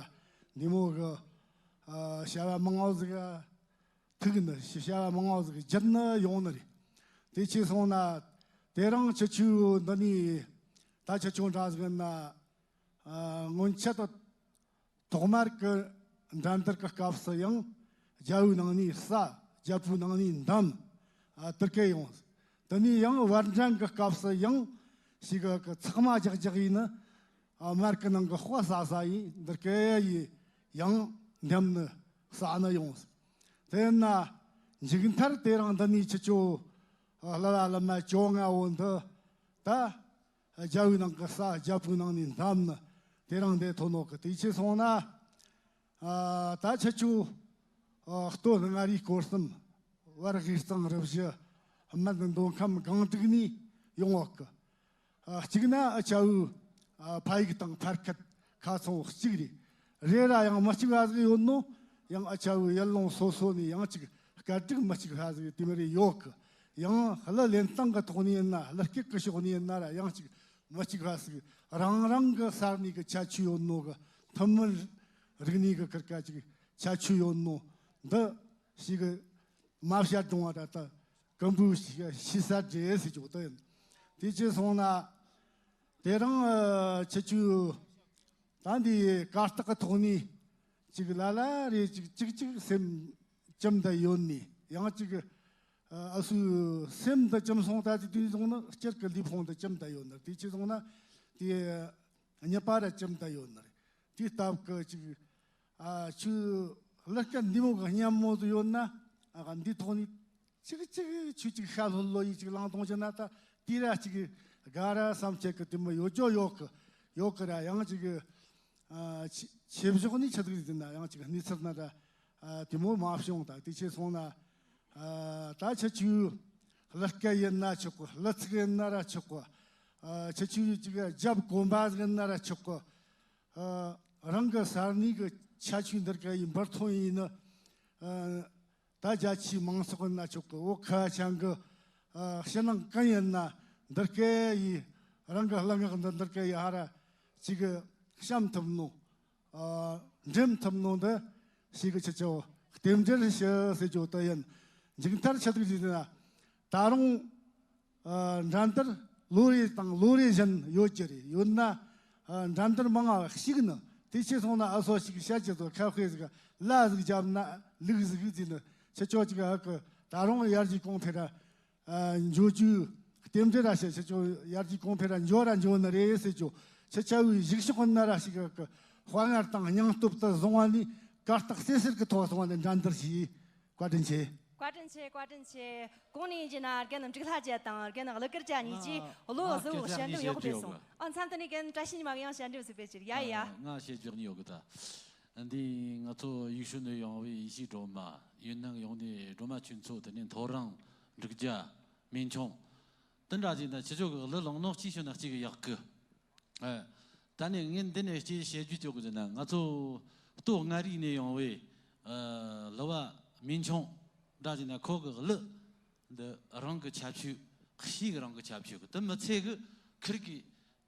འདི་མོ་གི། ཨ། བྱ་བ་མང་བོ་ཟིག་ཐུག་ནི་བྱ་བ་མང་བོ་ཟིག་བརྒྱུད་ནི་ཡོང་ནི་རེད། དེ་ཅི་སོང་ན། དེ་རིང་ཁྱེད་ཆོ་འདི་ནས་ད་ཁྱེད་ཆོ་འདྲ་ཟིག་ན། ཨ། སྔོན་ཆད་དུ་ཐོག་མར་གྱི་འགྲན་བསྡུར་གྱི་སྐབས་སུ་ཡང་རྒྱལ་པོའི་ནང་ནས་ས། རྒྱལ་པོའི་ནང་ནས་འདམ། ཨ། དེར་སྐད་ཡོང་། དེ་ནས་ཡང་བར་འགྲན་གྱི་སྐབས་སུ་ཡང་ཞིག་གི་ཚགས་མ་རྒྱག་རྒྱག་ཡིན་ནི། ཨ། མར་གྱི་ནང་གི་དཔའ་ས་ས་ཡིན་འདིར་སྐད་ཡི་ཡང་འདམ་ནི་ས་ནི་ཡོང་། དེ་ན་མཇུག་མཐར་དེ་རིང་འདི་ནས་ཁྱེད་ཆོ་གླུ་བ་གླུ་མ་བཅོ་ལྔ་བོ་འདི་ད། རྒྱལ་པོའི་ནང་གི་ས། རྒྱལ་པོའི་ནང་ནས་འདམ་ནི་དེ་རིང་འདི་ཐོན་ནོ་གི་དེ་ཅི་སོང་ན། ཨ། ད་ཁྱེད་ཆོ། ཨ། སྟོད་མངའ་རིས་སྐོར་གསུམ། བར་དབུས་གཙང་རུ་བཞི། སྨད་མདོ་ཁམས་སྒང་དྲུག་ནས་ཡོང་བ་གི། ཨ། གཅིག་ན་ཨ་ཆ་བོའི། ཨ། ཕ་ཡུལ་དང་ཕ་སྐད་ཁ་ཚང་གཅིག་རེད། རེ་ར་ཡང་མི་གཅིག་པ་ཟིག་ཡོད་ནོ། ཡང་ཨ་ཆ་བོའི་ཡུལ་ལུང་སོ་སོ་ནས་ཡང་ཅིག་སྐད་སྒྲིག་མི་གཅིག་པ་ཟིག་དེ་མོ་རེ་ཡོད་གི། ཡང་གླུ་ལེན་སྟངས་གི་ཐོག་ནས་ཡིན་ན། གླུ་སྐད་གི་ཕྱོགས་ནས་ཡིན་ན་ར་ཡང་ཅིག་མི་གཅིག་པ་ཟིག་རང་རང་གི་ས་གནས་གི་ཁྱད་ཆོས་ཡོད་ནོ་གི། ཐུན་མོང་རིག་གནས་གི་ཁིར་ཀ་ཅིག་ཁྱད་ཆོས་ཡོད་ནོ་འདི་ཞིག་གི་མ་བཤད་རུང་བ་ད་ལྟ་ཀུན་པོ་ཞིག་ཤེས་ས་རེད་ཟེར་རྒྱུ་དེ་ཡིན། དེ་ཅི་སོང་ན། དེ་རིང་ཨ་ཁྱེད་ཆོས་ད་འདི་གར་སྟེགས་ཀྱི་ཐོག་ནས་ཅིག་ལ་ལ་རེ་ཅིག་ཅིག་ཅིག་སེམས་ཅམ་ད་ཡོད་ནས། ཡང་ཅིག་ཨ་སུ་སེམས་ད་ཅམ་སོང་ད་དེ་དུས་སོང་ན་སྤྱིར་གི་ལུས་ཕུང་ད་ཅམ་ད་ཡོད་ནི་རེད། དེ་ཅི་སོང་ན་དེ་གཉིད་པ་ར་ཅམ་ད་ཡོད་ནི་རེད། དེ་སྟབས་ཀྱིས་ཅིག་ཨ་ཆུ་གླུ་སྐད་འདི་མོ་གི་སྙན་མོ་དུ་ཡོད་ན། ཨ་འདི་ཐོག་ནས་ཅིག་ཅིག་ཆུ་ཅིག་ཤ་ལྷོད་ལྷོད་ཡིས་ཅིག་ལང་གཏོང་བྱས་ན་ད་དེ་ར་ཅིག་དགའ་ར་བསམ་བྱེད་ཀྱི་དེ་མོ་ཡོད་ཅོ་ཡོད་གི། ཡོད་གི་ར། ཡང་ཅིག་ཨ་ཆེ་ཆེ་བཞག་ནས་ཆི་ཟིག་ཟིན་ན་ཡང་ཅིག་གནས་ཚུལ་ན་ར་ཨ་དེ་མོ་མ་བྱུང་། ད་དེ་ཆེ་སོང་ན། ཨ་ད་ཁྱེད་ཆོས་གླུ་སྐད་ཡིན་ན་ཆོག་གི། གླུ་ཚིག་ཡིན་ན་ར་ཆོག་གི། ཨ་ཁྱེད་ཆོས་ཅིག་རྒྱབ་གོམ་པ་ཟིག་ཡིན་ན་ར་ཆོག་གི། ཨ་རང་གི་ས་གནས་གི་ཁྱད་ཆོས་འདིར་ག་ཡི་འབུར་ཐོན་ཡིན་ནི། ཨ་ད་རྒྱ་ཆེའི་མང་ཚོགས་ཡིན་ན་ཆོག་གི། འོ་ཁ་ཆང་གི་ཨ་ཕྱི་ནང་གང་ཡིན་ན་འདིར་ག་ཡི་རང་གི་གླུ་ངག་འདི་འདིར་ག་ཡི་ཧ་ར་ཅིག་གི་བཤམས་ཐུབ་ནོ། ཨ་འགྲེམས་ཐུབ་ནོ་འདི་ཞིག་གི་ཁྱེད་ཆོ་རྟེན་འབྲེལ་ཞུ་ཟེར་རྒྱུ་དེ་ཡིན། མཇུག་མཐར་ཆི་ཟིག་ཟེར་ན། ད་རུང་ཨ་འགྲན་བསྡུར་ལོ་རེ་དང་ལོ་རེ་བཞིན་ཡོད་ཀྱི་རེད། ཡོད་ན་ཨ་འགྲན་བསྡུར་མང་ང་ཞུགས་ནི། དེ་ཅི་སོང་ན་ཨ་སོ་ཞིག་བཤད་ཀྱི་དོ་ཁ་ཧྥེ་ཟིག་ལ་ཟིག་བརྒྱབ་ན་ལུག་ཟིག་ཟིན་ནི། ཁྱེད་ཆོ་ཅིག་ཨ་ཀི་ད་རུང་ཡར་རྒྱས་གོང་འཕེལ་ར་ཨ་འགྱོ་རྒྱུ་རྟེན་འབྲེལ་ར་བྱེད། ཁྱེད་ཆོ་ཡར་རྒྱས་གོང་འཕེལ་ར་འགྱོ་ར་འགྱོ་ནི་རེད་ཟེར་རྒྱུ། ཁྱེད་ཆ་བོའི་གཞུག་ཕྱོགས་ན་ར་ཞིག་ཨ་ཀི་དཔའ་ངར་དང་སྙིང་སྟོབས་དུ་བཟུང་བ་ནི་གར་སྟེགས་སེ་སེར་གི་ཐོག་སོང་བ་ནི་འགྲན་བསྡུར་བྱས། བཀའ་དྲིན་ཆེ། བཀའ་དྲིན་ཆེ། བཀའ་དྲིན་ཆེ། གོང་ནས་ཡིན་གྱི་ན་རྒན་འབྲུག་ལྷ་རྒྱལ་དང་རྒན་གླུ་གར་རྒྱལ་གཉིས་ཀྱིས་ང་བློ་ང་གཟུ་བོ་སྐད་ཆ་ཞལ་འདེབས་ཡག་པོ་ཕེབས་སོང་། ཨ་མཚམས་དེ་ནས་རྒན་བཀྲ་ཤིས་ཉི་མ་གི་ཡང་ཞལ་འདེབས་ཟིག་ཕེབས་ཕྱིར། ཡ་ཡ། ང་ཞལ་རྒྱག་ནི་ཡོད་གི་ད། འདི་ང་ཚོ་ཡུལ་ཤུལ་ནས་ཡོང་བའི་ཡེ་ཤུའི་སྒྲོལ་མ། ཡུན་ནན་ཡོང་ནས་སྒྲོལ་མ་ཆོས་མཚོ། དེ་ནས་མཐོ་རིམ་འབྲུག་རྒྱལ་མིང་ཆུང་། དེ་འདྲ་ཅིག་ན་ཁྱེད་ཚོ་གི་གླུ་ལོང་ནོ་གཅིག་ཤོད་ན་གཅིག་ཡག་གི། ཨ། ད་ནི་ངས་འདི་ནས་ཅིག་བཤད་རྒྱུ་ཅོག་གི་ཟེར་ན། ང་ཚོ་སྟོད་མངའ་རིས་ནས་ཡོང་བའི་ཨ་གླུ་བ་མིང་ཆུང་འདྲ་ཅིག་ན་ཁོ་གི་གླུ་འདི་རང་གི་ཁྱད་ཆོས་ཤིག་རང་གི་ཁྱད་ཆོས་གི། དེ་མི་ཚད་གི་ཁིར་གི་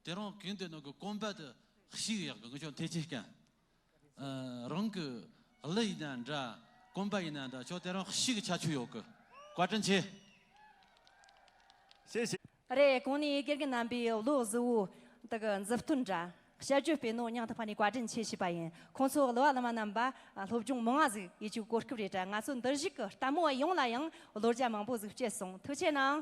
དེ་རང་གོན་དེ་ནང་གི་གོན་པ་དེ་ཤིག་ཡག་གི། ངི་ཆོ་ཐེ་ཆེ་སྐན། ཨ། རང་གི་གླུ་ཡིན་ན་འདྲ། གོན་པ་ཡིན་ན་འདྲ། ཁྱོད་དེ་རང་ཤིག་ཁྱད་ཆོས་ཡོད་གི། བཀའ་དྲིན་ཆེ། ཤེས་ཤེས། རེད། གོང་ནས་དགེ་རྒན་རྣམ་པས་བློ་གཟུ་བོ་དག་མཛུབ་སྟོན་འདྲ། དཔྱད་བརྗོད་སྤེལ་ནོ་སྙིང་ཐག་པ་ནས་བཀའ་དྲིན་ཆེ་ཞུས་པ་ཡིན། ཁོང་ཚོ་གླུ་བ་གླུ་མ་རྣམ་པ་སློབ་སྦྱོང་མང་ང་ཟིག་ཡེ་རྒྱུའི་གོ་སྐབས་རེད་དྲ། ང་ཚོ་འདིར་བཞུགས་ཀྱི་ལྟད་མོ་བ་ཡོངས་ལ་ཡང་བློ་རྒྱ་མང་པོ་ཟིག་སྐྱེས་སོང་། ཐུགས་ཆེ་གནང་།